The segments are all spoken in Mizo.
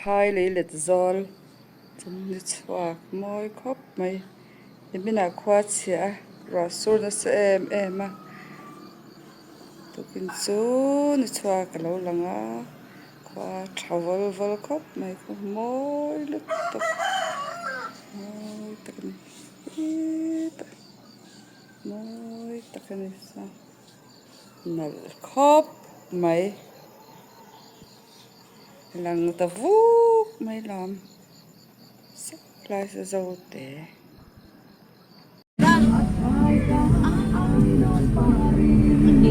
Champhai leilet zawl chuan ni chhuak mawi khawp mai niminah khua chhia a ruah sur nasa em em a tukin chu ni chhuak a lo lang a khua tha vawl vawl khawp mai khaw mawi lutuk mawi tak a ni hetah mawi tak a ni chuan. Nalh khawp mai lang ta vuk mai lam saw lai saw zo te.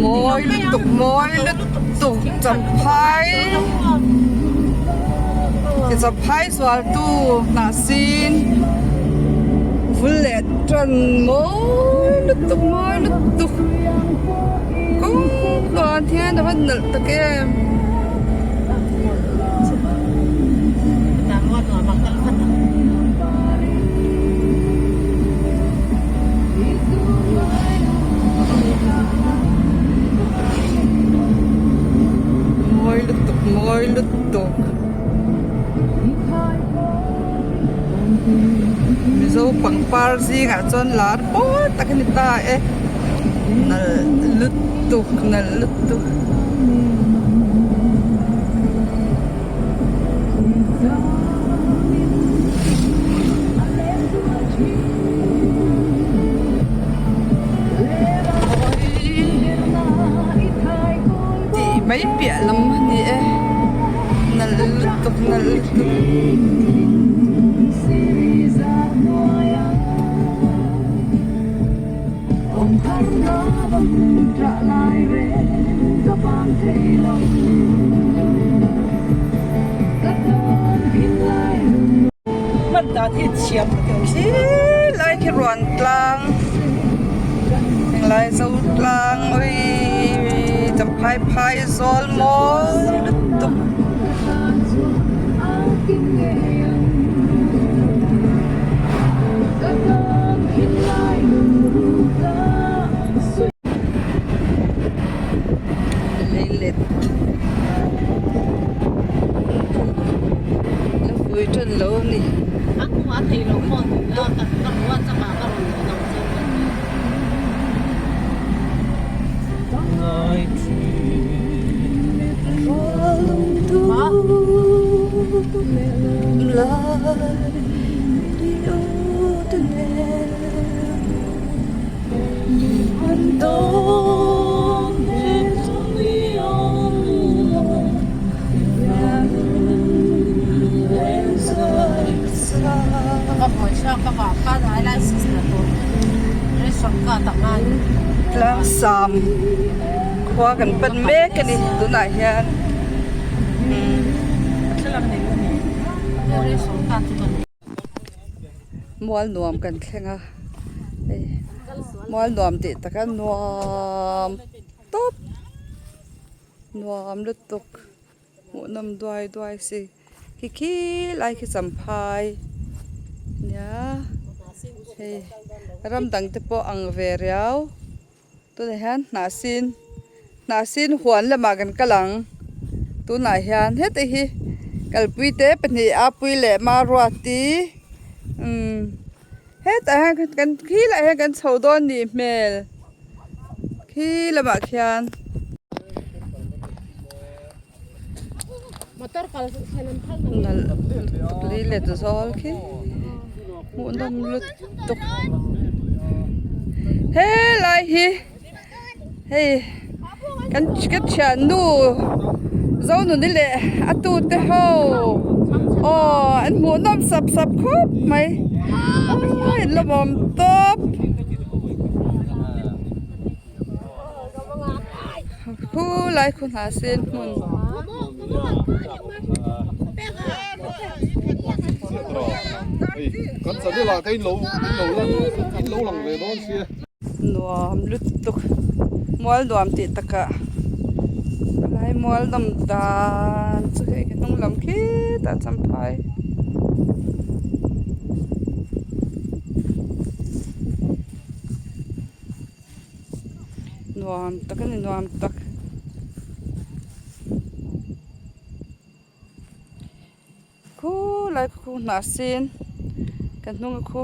Mawi lutuk mawi lutuk champhai champhai zual tu hnah sin vul leh tan mawi lutuk mawi lutuk kawng tluan hian a va nalh tak em. Mawi lutuk mawi lutuk. Mizo pangpar zingah chuan lar pawl tak a ni ta e nalh lutuk nalh lutuk. Tih mai piah lam a ni e nalh lutuk nalh lutuk. Helai khi ruan tlang englai zo tlang awii champhai phai zawl mawi lutuk. Leilet la vui tan lo a ni. Tlangsam khua kan pan mek a ni tunah hian Mual nuam kan thleng a hei mual nuam tih taka nuam tawp nuam lutuk hmuhnawm duai duai si khi khi lai khi champhai nia hei ram dang te pawh ang ve riau. Tunah hian hnah sin hnah sin huan lamah kan kal ang tunah hian heti hi kalpui te pahnih a pui leh maruati umm hetah hian kan khi lah hian kan chho dawn nih hmel khi lamah khian. Nalh lutuk lei let zawl khi hmuhnawm lutuk helai hi hei kan ka thiannu Zonuni leh a tute ho aw an hmuhnawm sap sap khawp mai aw in lawmawm tawp. Khu lai khu hna sen hmun. Nuam lutuk mual nuam tih takah lai mual nawm dan chu hei ka hnung lam khitah champhai. Nuam tak a ni nuam tak. Khulai khu hnah sin kan hnung a khu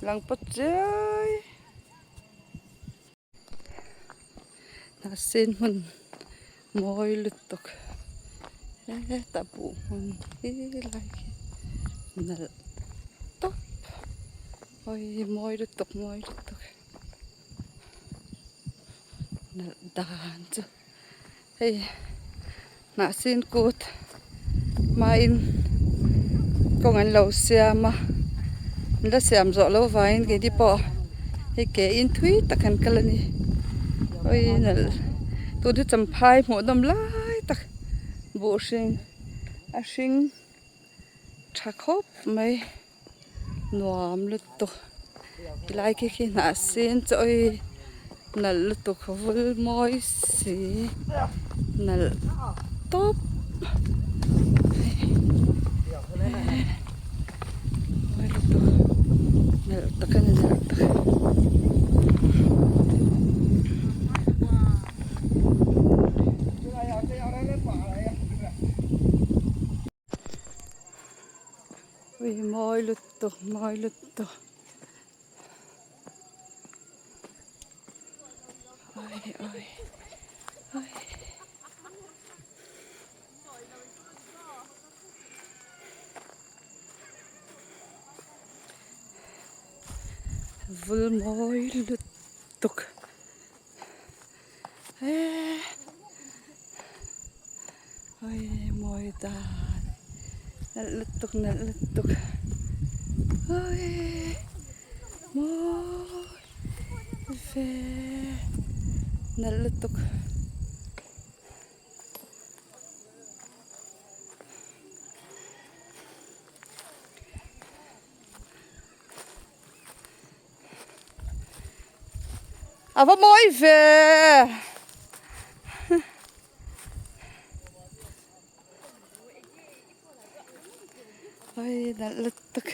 lang pawt chiai hnah sin hmun mawi lutuk hetah buh hmun hi lai khi nalh tawp awi mawi lutuk mawi lutuk nalh dan chu. Hei hnah sin kut hmain kawng an lo siam a an la siam zawh loh vangin keini pawh hei ke in thui tak an kal a ni awii nalh tun hi champhai hmuh nawm lai tak buh hring a hring tha khawp mai. Nuam lutuk tilai khi khi hnah sin chaw hi nalh lutuk vul mawi si nalh tawp mawi lutuk nalh tak a ni nalh tak. Ui mawi lutuk mawi lutuk oi oi oi vul mawi lutuk eee. Oi mawi dan nalh lutuk nalh lutuk oi mawi ve nalh lutuk. A va mawi ve. Oi nalh lutuk.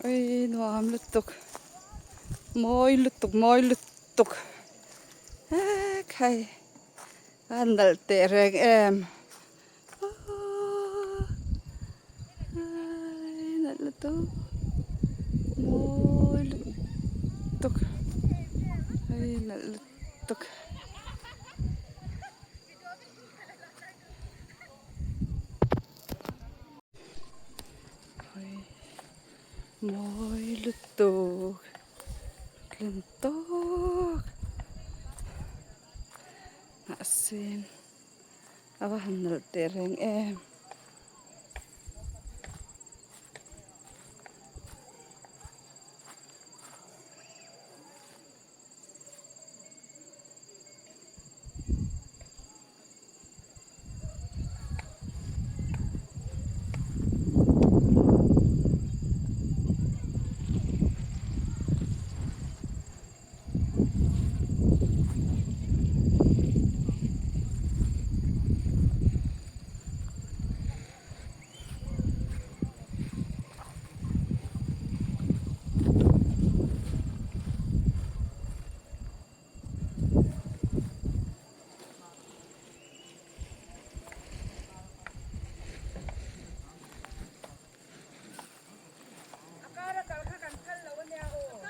Oi nuam lutuk mawi lutuk mawi lutuk khai a nalh teh reng em nalh lutuk mawi lutuk oi nalh lutuk. Mawi lutuk tlin tawk mahse a va han nalh teh reng em.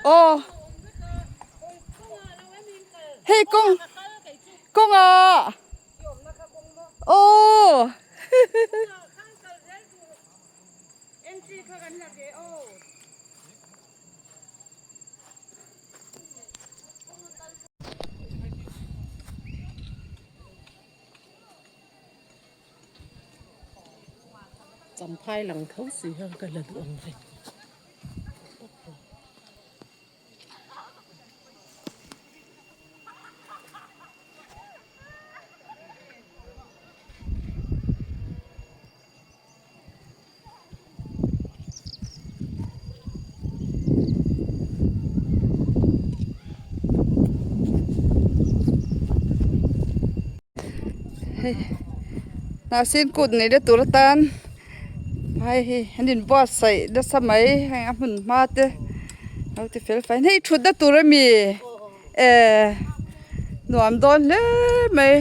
Aw hei kawng kawngah aw Champhai lang tho si hian ka la duh ang reng. Hei hnahsin kut neihna tur atan hei hi an inbuatsaih nasa mai heng a hmun hma te lo ti fel fai hei thutna tur ami eh nuam dawn hle mai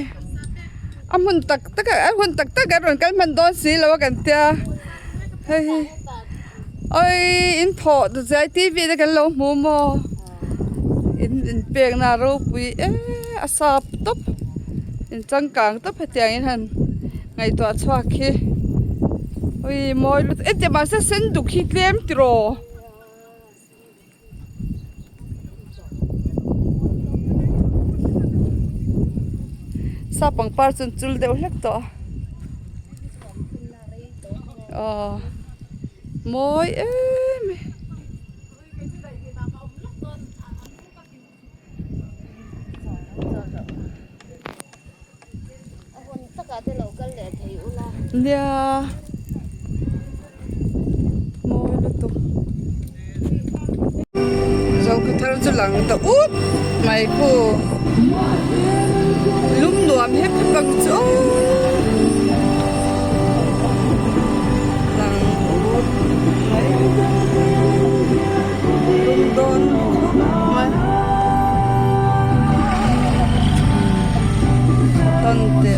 a hmun tak tak a hun tak tak an rawn kal hman dawn si lo a kan tia hei hi awii in thawh zai t v te kan lo hmu maw in inpekna a ropui em a sap tawp in changkang tawp hetiang in han ngaihtuah chhuak hi awii mawi lutuk engtiang mahse senduk hi tlem tiraw. Sap pangpar chu an chul deuh hlek tawh a aw mawi em e. Nia mawi lutuk zokhawthar chu lang ta up mai khu lum nuam hep hep ang chu aw lang up mai lum dawn khawp mai tawn te.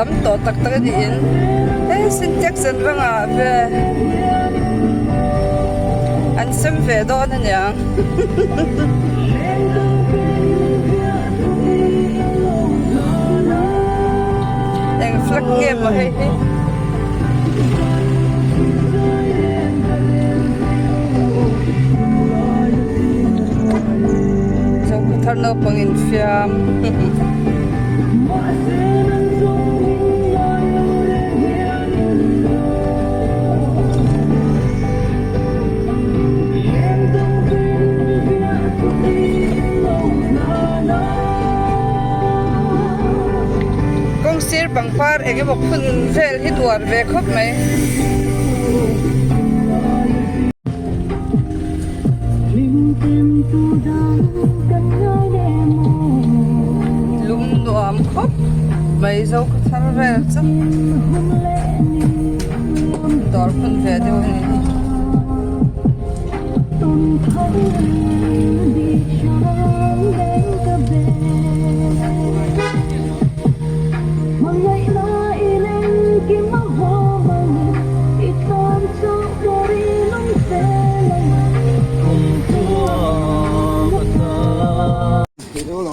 Tam tawh tak tak a niin hei sintex an va ngah ve an sem ve dawn a niang. Eng flag nge maw hei hi. Zokhawthar naupang infiam. Kawng sir pangpar eng emaw phun vel hi duan ve khawp mai. Lung nuam khawp mai zo khaw thar vel chu dawr phun ve deuh a ni hi.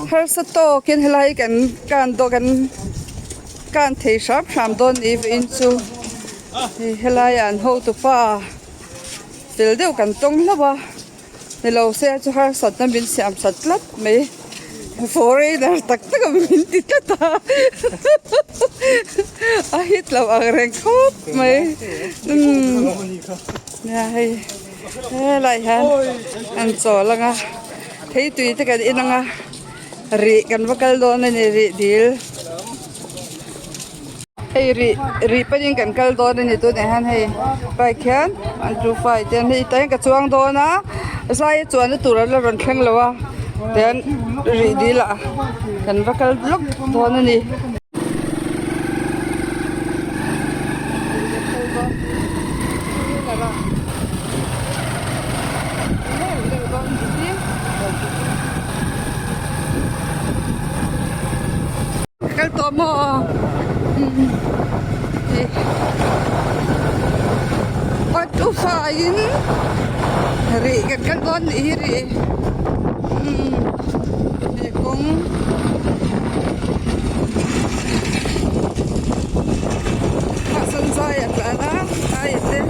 Harsa tawkin helai kan kan daw kan kan thei hram hram dawn ni vawiin chu hei helaiah an hotupa fel deuh kan tawng hlauh a ni lo se chu harsatna min siam that tlat mai foreigner tak tak a min ti tlat a a hit lo ang reng khawp mai umm nia hei helaiah hian an chawl ang a theitui te kan en ang a rih kan va kal dawn a ni rih dil. Hei rih rih panin kan kal dawn a ni tunah hian hei bike hian 1 2 5 te hei tah hian ka chuang dawn a zai a chuanna tur an la rawn thleng lo a. Tian rih dil ah kan va kal lawk dawn a ni. Kal tawh maw? Auto faiin rih kan kal dawn nih hi rih he kawng ah sawn zai a tlan a ai a te.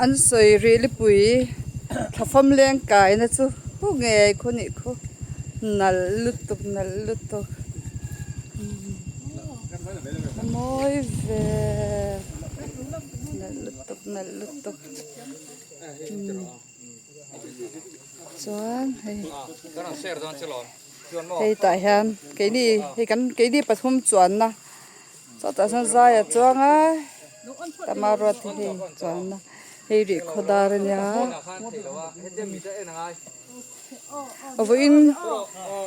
An sawi rilipui thlafam leng kaina chu hu ngei khu nih khu nalh lutuk nalh lutuk a mawi ve nalh lutuk nalh lutuk chuan hei hei tah hian keini hei kan keini pathum chuanna chutah chuan zai a chuang a tamaruat te hei chuanna hei rihkhaw dar a nia vawiin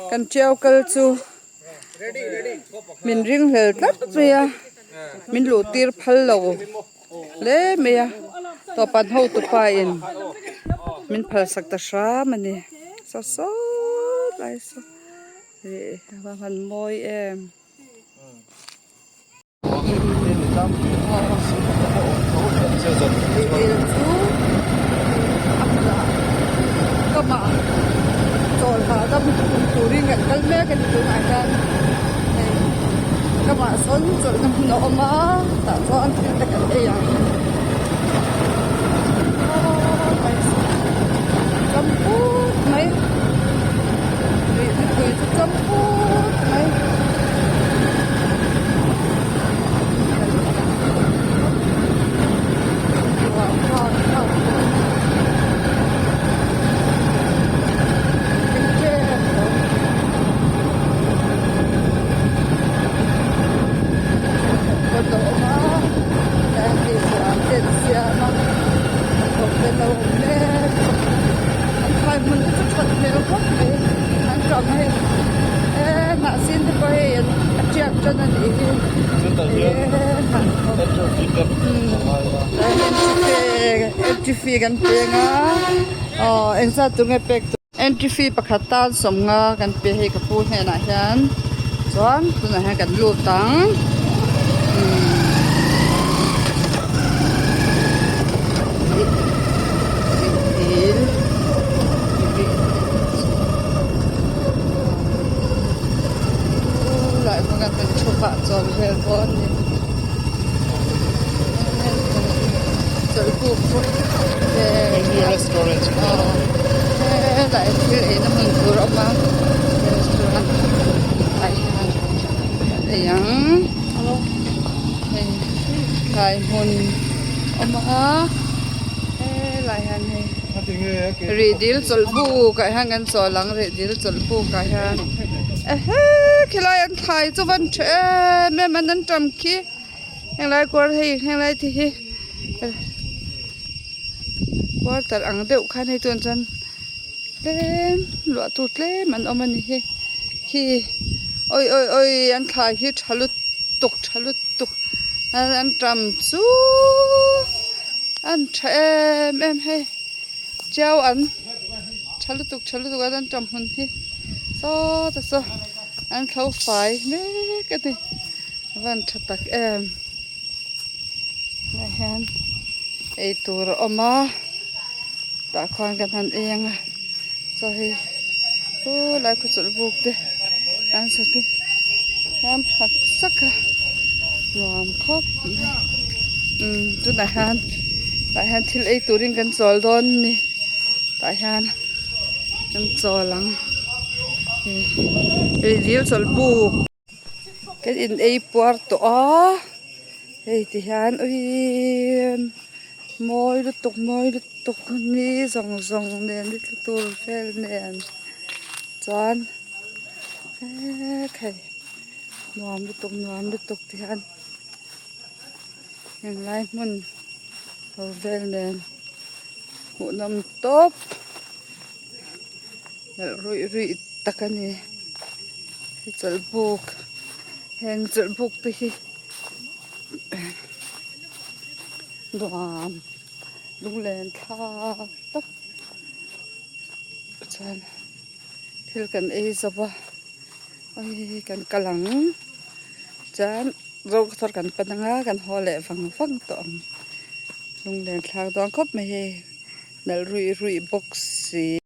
kan tiau kal chu min ringhlel tlat mai a min luh tir phal lo hle mai a tawpan hotupa in min phal sak ta hram a ni saw saw lai saw ih a va han mawi em. Dil chu a hmunah kamah chawl hahdam turin kan kal mek a ni tunah hian hei kamah sawn chawlhna hmun a awm a tah chuan thil te kan ei ang cham put mai rih mipui chu cham put mai. Entry fee kan peng a aw engzat tur nge pek tur entry fee pakhat tan sawmnga kan pe hei ka pu hnenah hian chuan tunah hian kan lut ang Lai hmunah kan thu pah chawl vel pawh a ni. Chawlhbuk pawh helai thil eina hmun tur a awm a restaurant ah hian kan ei ang hei tlai hmun a awm a helai hian hei rih dil chawlhbuk ah hian kan chawl ang rih dil chawlhbuk ah hian ehe khilai an thlai chu van tha em em an an tam khi henglai kuar hei henglai te hi quarter ang deuh khan hei tun chuan tlem luah tur tlem an awm a ni hi khi awi awi awi an thlai hi tha lutuk tha lutuk an tam chu an tha em em hei chiau an tha lutuk tha lutuk an tam hmun hi saw te saw an thlo fai mek a ni. Van tha tak em tunah hian eitur a awm a tah khuan kan han ei ang a chaw hei khulai khaw chawlh buk te an sa te hian phak sak a nuam khawp mai umm tunah hian tah hian thil ei turin kan chawl dawn a ni tah hian kan chawl ang hei dil chawlh buk. Kan in ei puar tawh a hei ti hian uiiiii mawi lutuk mawi lutuk ni zawng zawng nen ni tla tur vel nen chuan eee hei nuam lutuk nuam lutuk ti hian henglai hmun ho vel nen hmuhnawm tawp. Nalh ruih ruih tak a ni hei chawlhbuk heng chawlhbuk te hi nuam lunglen thlak tak chuan thil kan ei zo va hei kan kal ang chuan zo thar kan pan anga kan haw leh vang vang tawh ang lunglen thlak dawn khawp mai hei. Nalh ruih ruih bawk si.